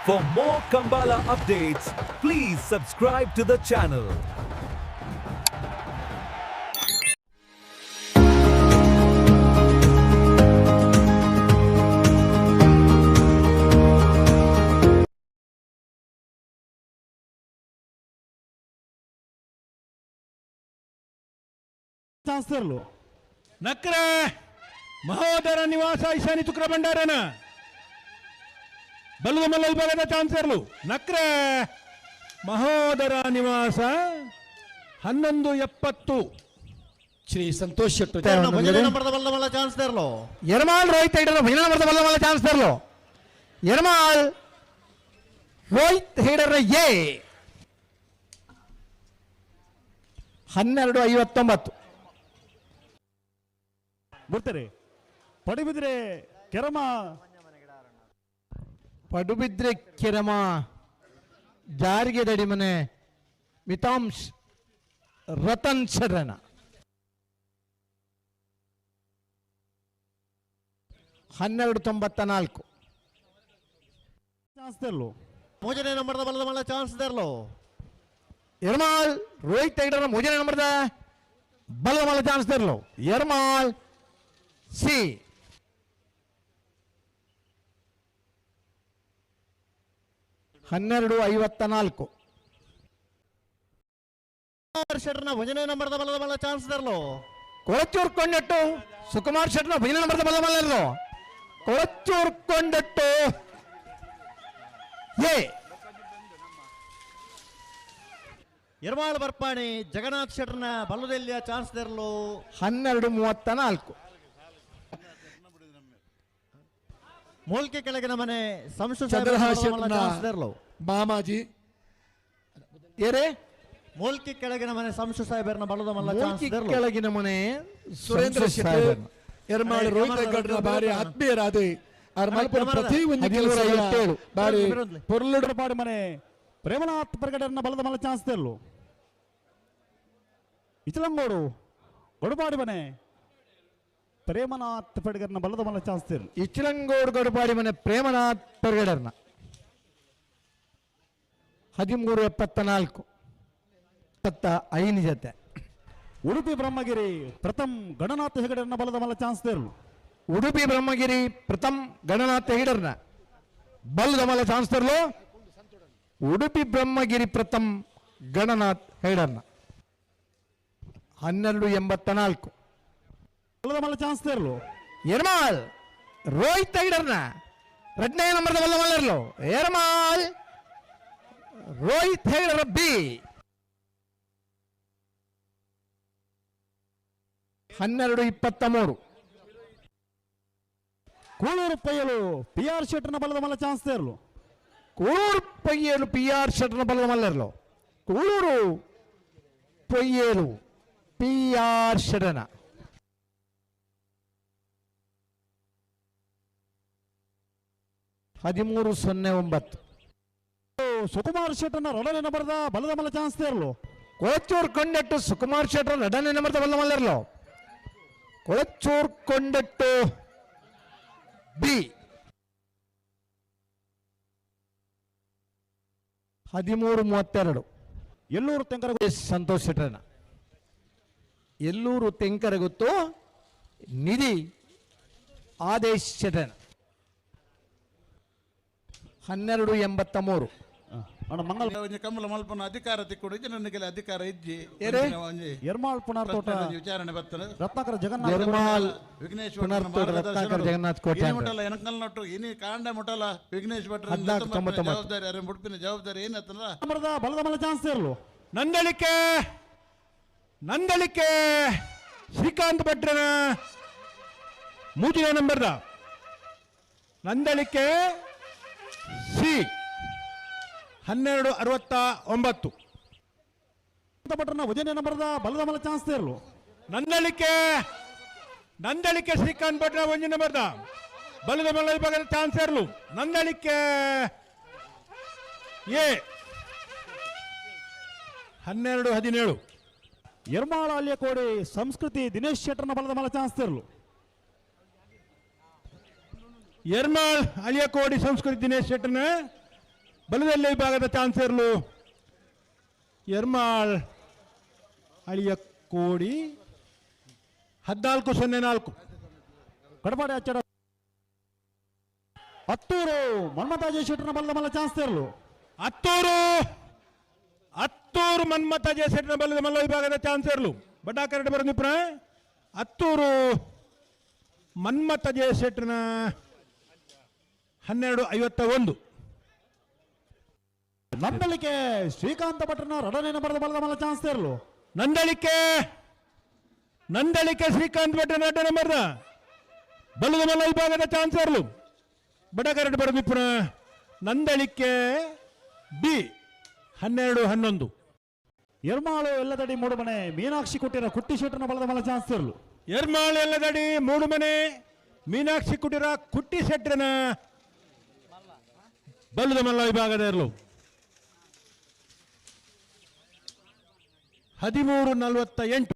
For more Kambala updates, please subscribe to the channel. ಚಾನ್ಸಲರ್ಲು ನಕ್ರೆ Mahodara ನಿವಾಸ ಈಶಾನಿ ತುಕ್ರ ಭಂಡಾರನ ಬಲ್ಲುಮಲ್ಲ ವಿಭಾಗದ ಚಾನ್ಸಲರ್ಲು ನಕ್ರೆ ಮಹೋದರ ನಿವಾಸ 11:70. ಶ್ರೀ ಸಂತೋಷ್ ಶೆಟ್ಟರ್ ಭಜನೆ ನಂಬರ್ದ ಬಲ್ಲ ಮಲ್ಲ ಚಾನ್ಸ್ ದೇರ್ಲೋ. ಎರ್ಮಾಲ್ ರೋಹಿತ್ ಹೆಗ್ಡರ ಭಜನೆ ನಂಬರ್ದ ಬಲ್ಲ ಮಲ್ಲ ಚಾನ್ಸ್ ತರಲು ಎರ್ಮಾಲ್ ರೋಹಿತ್ ಹೆಗ್ಡರ ಎ 12:59. ಬರ್ತಾರೆ ಪಡುಬಿದ್ರೆ ಕೆರಮ. ಪಡುಬಿದ್ರೆ ಕೆರಮ ಜಾರಿಗೆ ದಡಿಮನೆ ಮಿತಾಂಶ್ ರತನ್ ಶರಣ 12:94. ಚಾನ್ಸ್ ತರಲು ಮೂಜನೆ ನಂಬರ್ದ ಬಲ್ಲ ಮಲ್ಲ ಚಾನ್ಸ್ ದೇರ್ಲೋ. ಎರ್ಮಾಲ್ ರೋಹಿತ್ ಹೆಗ್ಡರ ಮೂಜನೆ ನಂಬರ್ದ ಬಲ್ಲ ಮಲ್ಲ ಚಾನ್ಸ್ ತರಲು ಎರ್ಮಾಲ್ ಸಿ 12:54. ಶೆಟ್ಟರ್ನ ಭಜನೆ ನಂಬರ್ದ ಬಲ್ಲ ಮಲ್ಲ ಚಾನ್ಸ್ ದೇರ್ಲೋ. ಕೊಳಚೂರ್ ಕೊಂಡಟ್ಟು ಸುಕುಮಾರ್ ಶೆಟ್ಟನ ಭಜನೆ ನಂಬರ್ದ ಬಲ್ಲ ಮಲ್ಲರು ಕೊಳಚೂರ್ ಕೊಂಡಟ್ಟು ಎ. ಎರ್ಮಾಳ್ ಬರ್ಪಾಣಿ ಜಗನ್ನಾಥ್ ಶೆಟ್ಟರ್ನ ಬಲ್ಲದೆಲ್ಲಿಯ ಚಾನ್ಸ್ ದೇರ್ಲೋ. 12:34. ಮೂಲ್ಕಿ ಕೆಳಗಿನ ಮನೆ ಸಂಸು ಚಂದ್ರಹಾಸ್ ಚಾನ್ಸ್ ದೇರ್ಲೋ. ಮಾಮಾಜಿ. ಏರೇ. ಮೂಲ್ಕಿ ಕೆಳಗಿನ ಮನೆ ಸಂಸು ಸಾಹೇಬರ್ನ ಬಲ್ಲದ ಮಲ್ಲ ಚಾನ್ಸ್ ಮೂಲ್ಕಿ ದೇರ್ಲೋ. ಕೆಳಗಿನ ಮನೆ ಸುರೇಂದ್ರ ಸಂಸು ಶೆಟ್ಟರ್ ಸಾಹೇಬರ್ನ. ಎರ್ಮಾಳ್ ರೋಹಿತ್ ಹೆಗ್ಗಡ್ನ ಬಾರಿ ಆತ್ಮೀಯರಾದ ಆರ್ ಮಲ್ಪುರ ಪ್ರತಿ ಒಂದು ಕೆಲಸ 13:57. ಬಾರಿ ಪೊರ್ಲುಡು. ಪಾಡಿ ಮನೆ ಪ್ರೇಮನಾಥ್ ಪ್ರಗಡರ್ನ ಬಲದ ಮಲ್ಲ ಚಾನ್ಸ್ ತರಲು ಇಚಲಂಗೋಡು ಗೊಡಪಾಡಿ ಮನೆ ಪ್ರೇಮನಾಥ್ ಪೆಡ್ಗರ್ನ ಬಲದ ಮಲ್ಲ ಚಾನ್ಸ್ ತರಲು. ಇಚ್ಚಲಂಗೋಡು ಗಡುಪಾಡಿ ಮನೆ ಪ್ರೇಮನಾಥ್ ಪೆರ್ಗಡರ್ನ 13:74 75 ಜೊತೆ. ಉಡುಪಿ ಬ್ರಹ್ಮಗಿರಿ ಪ್ರಥಮ್ ಗಣನಾಥ ಹೆಗಡರ್ನ ಬಲದ ಮಲ್ಲ ಚಾನ್ಸ್ ತರಲು. ಉಡುಪಿ ಬ್ರಹ್ಮಗಿರಿ ಪ್ರಥಮ್ ಗಣನಾಥ ಹೆಗಡರ್ನ ಬಲ್ಲದ ಮಲ್ಲ ಚಾನ್ಸ್ ತರಲು ಉಡುಪಿ ಬ್ರಹ್ಮಗಿರಿ ಪ್ರಥಮ್ ಗಣನಾಥ್ ಹೆಗಡರ್ನ 12:84. ಬಲದ ಮಲ್ಲ ಚಾನ್ಸ್ ತರಲು. ಎರ್ಮಾಲ್ ರೋಹಿತ್ ಹೆಗಡರ್ನ ಎರಡನೇ ನಂಬರ್ದ ಬಲ್ಲ ಮಲ್ಲರ್ಲು ಎರ್ಮಾಲ್ ರೋಹಿತ್ ಹೆಗಡರ ಬಿ 12:23. ಕೂಳೂರು ಪೈಯಲು ಪಿ ಆರ್ ಶೆಟ್ಟರ್ನ ಬಲದ ಮಲ್ಲ ಚಾನ್ಸ್ ತರಲು. ಕೂಳೂರು ಪೊಯ್ಯೇಲು ಪಿ ಆರ್ ಶೆಟ್ಟರ್ನ ಬಲ್ಲದ ಮಲ್ಲರ್ಲು ಕೂಳೂರು ಪೊಯ್ಯೇಲು ಪಿ ಆರ್ ಶೆಟ್ಟರ್ನ 13:09. ಸುಕುಮಾರ್ ಶೆಟ್ಟರ್ನ ಎರಡನೇ ನಂಬರ್ದ ಬಲದ ಮಲ್ಲ ಚಾನ್ಸ್ ತರಲು. ಕೊಳಚೂರು ಕೊಂಡಟ್ಟು ಸುಕುಮಾರ್ ಶೆಟ್ಟರ್ ಎರಡನೇ ನಂಬರ್ದ ಬಲ್ಲ ಮಲ್ಲರ್ಲು ಕೊಳಚೂರು ಕೊಂಡಟ್ಟು ಬಿ 13:32. ಎಲ್ಲೂರು ತೆಂಕರ ಎಸ್ ಸಂತೋಷ್ ಶೆಟ್ಟರ್ನ ಎಲ್ಲೂರು ತೆಂಕರಗುತ್ತು ನಿಧಿ ಆದೇಶ್ ಶೆಟ್ಟರ್ನ 12:83. ಅಣ್ಣ ಮಂಗಲ್. ಒಂಜಿ ಕಮ್ಮಲ ಮಲ್ಪನ ಅಧಿಕಾರ ತಿಕ್ಕುಡು ಇಜ್ಜಿ, ನನಗೆ ಅಧಿಕಾರ ಇಜ್ಜಿ. ಏರೇ? ಒಂಜಿ ಎರ್ಮಾಳ್ ಪುನರ್ ತೋಟ. ಪ್ರಶ್ನೆ ಒಂಜಿ ವಿಚಾರಣೆ ಬರ್ತದೆ. ರತ್ನಾಕರ ಜಗನ್ನಾಥ. ಎರ್ಮಾಲ್ ವಿಘ್ನೇಶ್ ಪುನರ್ ತೋಟ ರತ್ನಾಕರ್ ಜಗನ್ನಾಥ್ ಕೋಟೆ. ಮುಟ್ಟಲ್ಲ ಎನಕಲ್ ನಟ್ಟು ಇನಿ ಕಾಂಡ ಮುಟ್ಟಲ್ಲ ವಿಘ್ನೇಶ್ ಭಟ್ರ 14:99. ಜವಾಬ್ದಾರಿ ಅರೆ ಮುಡ್ಪಿನ ಜವಾಬ್ದಾರಿ ಏನತ್ತಲ್ಲ. ನಂಬರ್ದ ಬಲದ ಮಲ್ಲ ಚಾನ್ಸ್ ತರಲು. ನಂದಳಿಕೆ ನಂದಳಿಕೆ ಶ್ರೀಕಾಂತ್ ಭಟ್ರನ ಮೂರನೇ ನಂಬರ್ದ ನಂದಳಿಕೆ ಸಿ 12:69. ಭಟ್ರನ ವಜನೆ ನಂಬರ್ದ ಬಲದ ಮಲ್ಲ ಚಾನ್ಸ್ ತರಲು. ನಂದಳಿಕೆ ನಂದಳಿಕೆ ಶ್ರೀಕಾಂತ್ ಭಟ್ರ ಒಂಜಿ ನಂಬರ್ದ ಬಲದ ಮಲ್ಲ ವಿಭಾಗದ ಚಾನ್ಸರ್ಲು ನಂದಳಿಕೆ ಎ 12:17. ಎರ್ಮಾಳ ಅಲ್ಲಿಯ ಕೋಡಿ ಸಂಸ್ಕೃತಿ ದಿನೇಶ್ ಶೆಟ್ಟರ್ನ ಬಲದ ಮಲ್ಲ ಚಾನ್ಸ್ ತರಲು. ಎರ್ಮಾಳ್ ಅಳಿಯಕೋಡಿ ಸಂಸ್ಕೃತಿ ದಿನೇಶ್ ಶೆಟ್ಟರ್ನ ಬಲದೆಲ್ಲ ವಿಭಾಗದ ಚಾನ್ಸರ್ಲು ಎರ್ಮಾಳ್ ಅಳಿಯ ಕೋಡಿ 14-04. ಕಡಪಾಡಿ ಅಚ್ಚಡ ಅತ್ತೂರು ಮನ್ಮಥಾಜಿ ಶೆಟ್ಟರ್ನ ಬಲದ ಮಲ್ಲ ಚಾನ್ಸ್ ತೇರ್ಲು. ಅತ್ತೂರು ಅತ್ತೂರು ಮನ್ಮಥ ಜಯಸೆಟ್ನ ಬಲದ ಮಲ್ಲ ವಿಭಾಗದ ಚಾನ್ಸರ್ಲು ಬಡ್ಡಾಕರಡೆ ಬರಂದಿಪ್ರ. ಅತ್ತೂರು ಮನ್ಮಥ ಜಯಸೆಟ್ನ 12:51. ನಂದಳಿಕೆ ಶ್ರೀಕಾಂತ ಭಟ್ರನ ರಡನೆ ಬರದ ಬಲದ ಮಲ್ಲ ಚಾನ್ಸ್ ತೇರ್ಲು. ನಂದಳಿಕೆ ನಂದಳಿಕೆ ಶ್ರೀಕಾಂತ್ ಭಟ್ಟ ನಡ್ಡ ನಂಬರ್ದ ಬಲದ ಮಲ್ಲ ವಿಭಾಗದ ಚಾನ್ಸರ್ಲು ಬಡಕರಡು ಬರದಿಪ್ಪುನ. ನಂದಳಿಕೆ ಬಿ 12-11. ಎರ್ಮಾಳು ಎಲ್ಲದಡಿ ಮೂಡುಮನೆ ಮೀನಾಕ್ಷಿ ಕುಟ್ಟಿರ ಕುಟ್ಟಿ ಶೆಟ್ಟರ್ನ ಬಲದ ಮಲ್ಲ ಚಾನ್ಸ್ ತೇರ್ಲು. ಎರ್ಮಾಳು ಎಲ್ಲದಡಿ ಮೂಡುಮನೆ ಮೀನಾಕ್ಷಿ ಕುಟಿರ ಕುಟ್ಟಿ ಶೆಟ್ಟರನ ಬಲದ ಮಲ್ಲ ವಿಭಾಗದ ಇರಲು. 13:48.